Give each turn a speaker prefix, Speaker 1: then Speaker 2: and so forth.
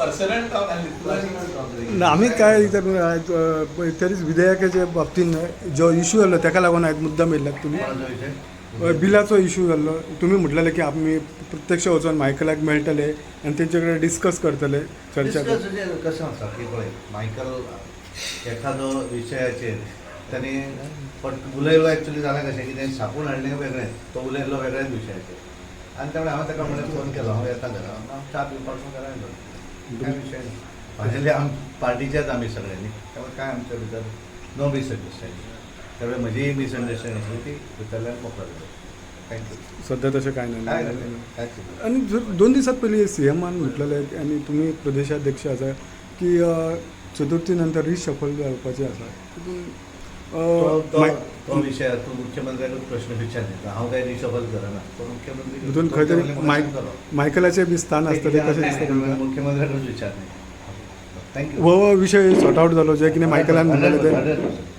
Speaker 1: Personal talk आसली तूं आनी
Speaker 2: ना, आमी काय विचार आयज, तरीच विधेयकाच्या बाबतीन जो इशू जाल्लो ताका लागून आयज मुद्दाम येयल्ल्यात तुमी.
Speaker 3: कोणाचो विशय?
Speaker 2: बिलाचो इशू जाल्लो, तुमी म्हटलेले की आमी प्रत्यक्ष वचोन मायकलाक मेळटले आनी तेंचे कडेन डिस्कस करतले, चर्चा
Speaker 3: डिस्कस म्हणजे कसं आसा की पळय, मायकल एखादो विशयाचेर ताणें पण उलयलो. एक्चुली जालें कशें की तेणें छापून हाडलें वेगळें, तो उलयल्लो वेगळ्याच विशयाचेर आनी त्यामुळे हांवें ताका म्हणलें, फोन केलो, हांव येता घरा. हांव च्या पिवपाक घरा येयलो. काय विशय ना. फायनली आम पार्टीचेच आमी सगळे न्ही, त्यामुळे काय आमच्या भितर नो मिसअंडरस्टँडींग. त्यामुळे म्हजीय मिसअंडरस्टँडींग आसली, ती भितरल्यान मोकळो जालो. Thank you.
Speaker 2: सध्या तशें काय ना.
Speaker 3: काय जालें, कांयच ना.
Speaker 2: आनी जर 2 दिसात पयलीं सीएमान म्हटलेलें आनी तुमी प्रदेशाध्यक्ष आसा की चतुर्थी नंतर रिशफल जावपाची आसा, तितून
Speaker 3: तो तो तो विशय तूं मुख्यमंत्र्याकूच प्रश्न विचार. हांव काय रिशफल करना, तो मुख्यमंत्री.
Speaker 2: तितून खंय तरी
Speaker 3: मुख्यमंत्री.
Speaker 2: मायकलाचें बी स्थान आसतलें कशें दिसता तुमकां?
Speaker 3: मुख्यमंत्र्याकूच विचार. Thank you.
Speaker 2: हो विशय सॉर्ट आवट जालो, जे कितें मायकलान म्हणलेलें तें?
Speaker 3: 100%.